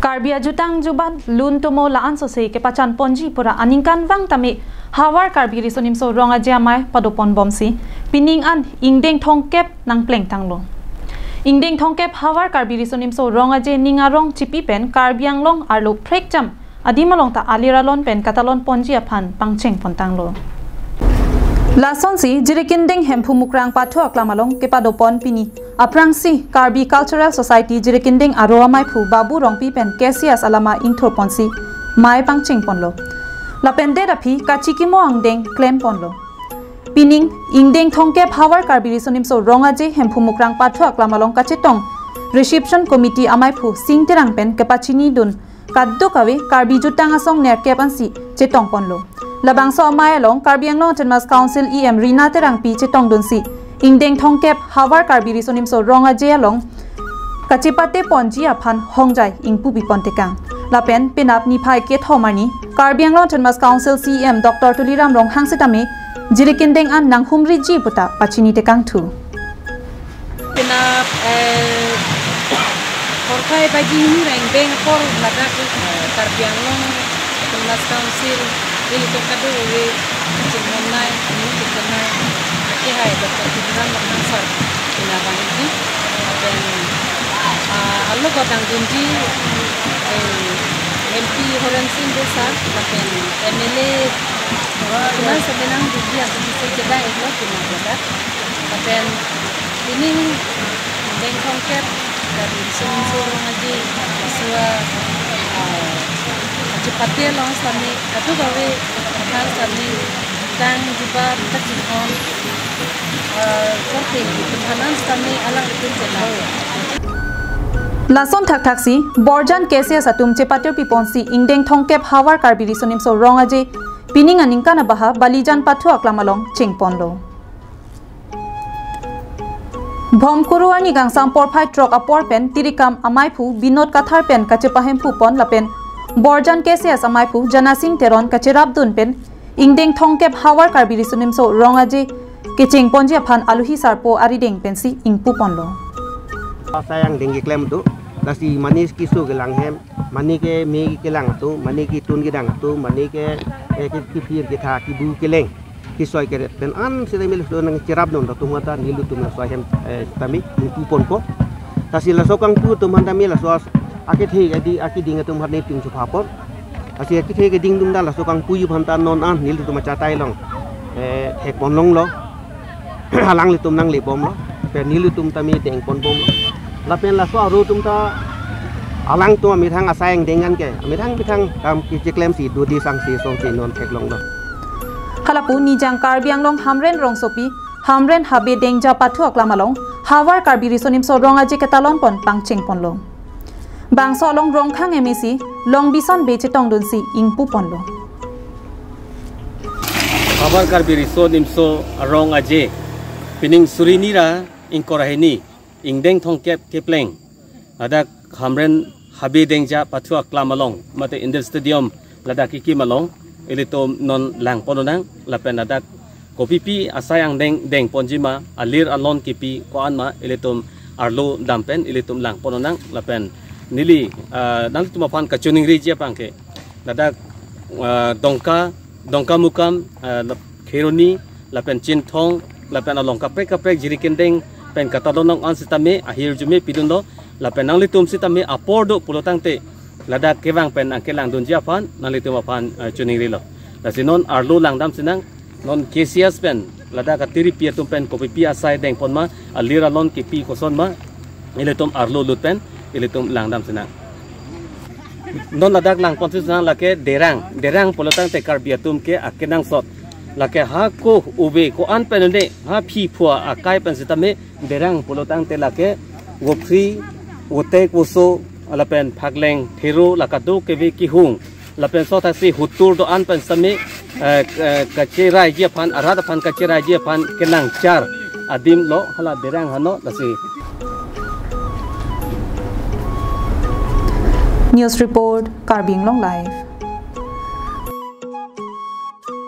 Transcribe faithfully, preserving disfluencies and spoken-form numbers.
Karbi ajutang jubat lun tomo la-an sose kepachan ponji pura aningkanvang tame Havar Karbi Riso Nimso Rong Aje amei padopon bomsi pining an ingdeng thomkep nangplengtanglo. Ingdeng thomkep Havar Karbi Riso Nimso Rong Aje ning arong chipi pen Karbi Anglong arlo phrekjam adim along ta alir alon pen katalon ponji aphan pangcheng pontanglo. Lasonsi Jirikinding Hemphu Mukrang Pathu Aklam along kepadopon pini aphrangsi Karbi Cultural Society Jirikinding aro amaiphu Babu Rongpi pen K C S alama ingthur ponsi mei pangcheng ponlo. Lapen det aphi kachikimo angdeng klem ponlo. Pining ingdeng thomkep Havar Karbi Riso Nimso Rong Aje Hemphu Mukrang Pathu Aklam along kachetong Reception Committee amaiphu Sing Terang pen kepachinidun kadokave Karbi jutang asong nerkep ansi chetong ponlo. Labangso amei along Karbi Anglong Autonomous Council E M Rina Terangpi chetongdunsi ingdeng thomkep Havar Karbi Riso Nimso Rong Aje along kachepate ponji aphan hongjai ingpupi pontekang. Lapen penap niphai kethom arni Karbi Anglong Autonomous Council C E M Doctor Tuliram Ronghang setame Jirikinding an nanghumriji puta pachini tekangthu. Penap, eh, porphai baji hini reng beng apor ladak, eh, Karbi Anglong Autonomous Council, ilitum kadokave chinghonnei, ani chikennei, akehai Doctor Tuliram Ronghang sir, penap vangji, lapen, ah, arlo godang dunji, eh, M P Horen Sing Bey sir, lapen M L A, Tuliram sir penang dunji, aso kisi kedai lo penap ladak. Lapen pining ingdeng thomkep Karbi Riso Nimso Rong Aje asua, ah, kachepate along sitame kadokave aphan sitame tang jubat kachinghon, ah, korte iphan an sitame alanglitum chelang. Lason thakthaksi Borjan K C S atum chepatirpi ponsi ingdeng thomkep Havar Karbi Riso Nimso Rong Aje pining aningkan abaha Balijan Pathu Aklam along chengponlo. Bhomkuru arni kangsam porphai throk apor pen Tirikam amaiphu Binod Kathar pen kachepahemphu pon lapen Borjan K C S amaiphu Janasing Teron kacherapdun pen ingdeng thomkep Havar Karbi Riso Nimso Rong Aje kecheng ponji aphan aluhi sarpo arideng pensi ingpu ponlo. Asai angdeng keklem do, lasi mane keso kelang ahem, mane keme kelang atum, mane ketun kedang atum, mane ke, eh, ke, kephir ketha kebu keleng kesoi keret pen an sitame laso nangcherapdun atum ta nelitum laso ahem, eh, tame ingpu ponpo. Lasi laso kangpu atum aphan tame laso as-, akethe adi akeding atum aphan nelitum chupha pon. Lasi akethe keding atum ta laso kangpuji aphan ta non an nelitum achatai along, eh, thek pon longlo. Alanglitum nangle bomlo, pen nelitum tame deng pon bomlo. Lapen laso aro atum ta alangtum amethang asai angdeng an ke amethang methang kam kecheklemsi dodi sangsi songsi non theklonglo. Halapu Nijang Karbi Anglong Hamren rongsopi Hamren Habe Dengja Pathu Aklam along Havar Karbi Riso Nimso Rong Aje ketalon pon pangcheng ponlo. Bangso along Rongkhang M A C Longbison Bey chetongdunsi ingpu ponlo. Havar Karbi Riso Nimso Rong Aje pining suri hini ra ingkoi ra hini ingdeng thomkep kepleng ladak Hamren Habe Dengja Pathu Aklam along mate Indoor Stadium ladak kekim along ilitum non lang ponnang lapen ladak kopipi asai angdeng deng ponji ma, alir alon kipi ko-an ma, ilitum arlo dam pen ilitum lang ponnang lapen neli, ah, nanglitum aphan kachiningriji abang ke ladak, ah, Dongka, Dongkamukam, ah, lap-, Kheroni lapen Chinthong lapen along kaprek kaprek Jirikinding pen katalon nong an sitame ahirjume pidunlo lapen nanglitum sitame apor do pulo tangte ladak kevang pen nangkelangdunji aphan nanglitum aphan, eh, chiningrilo. Lasi non arlo langdam sinang, non K C S pen ladak katiripi atum pen kopipi asai deng pon ma, alir alon kipi koson ma, ilitum arlo lut pen ilitum langdam sinang. Non ladak lang ponsi sinang lake derang, derang pulo tangte Karbi atum ke akenangsot. Lake hako uve ko-an pen ne ha phi phua akai pen sitame derang pulo tangte lake vophri, votek, voso, lapen phakleng, thero, la kadokave kehung. Lapen sothaksi hutur do-an pen sitame, eh, eh, kacheraiji aphan, arat aphan kacheraiji aphan kenangchar adim lo, hala derang hano lasi. News report, Karbi Anglong Live.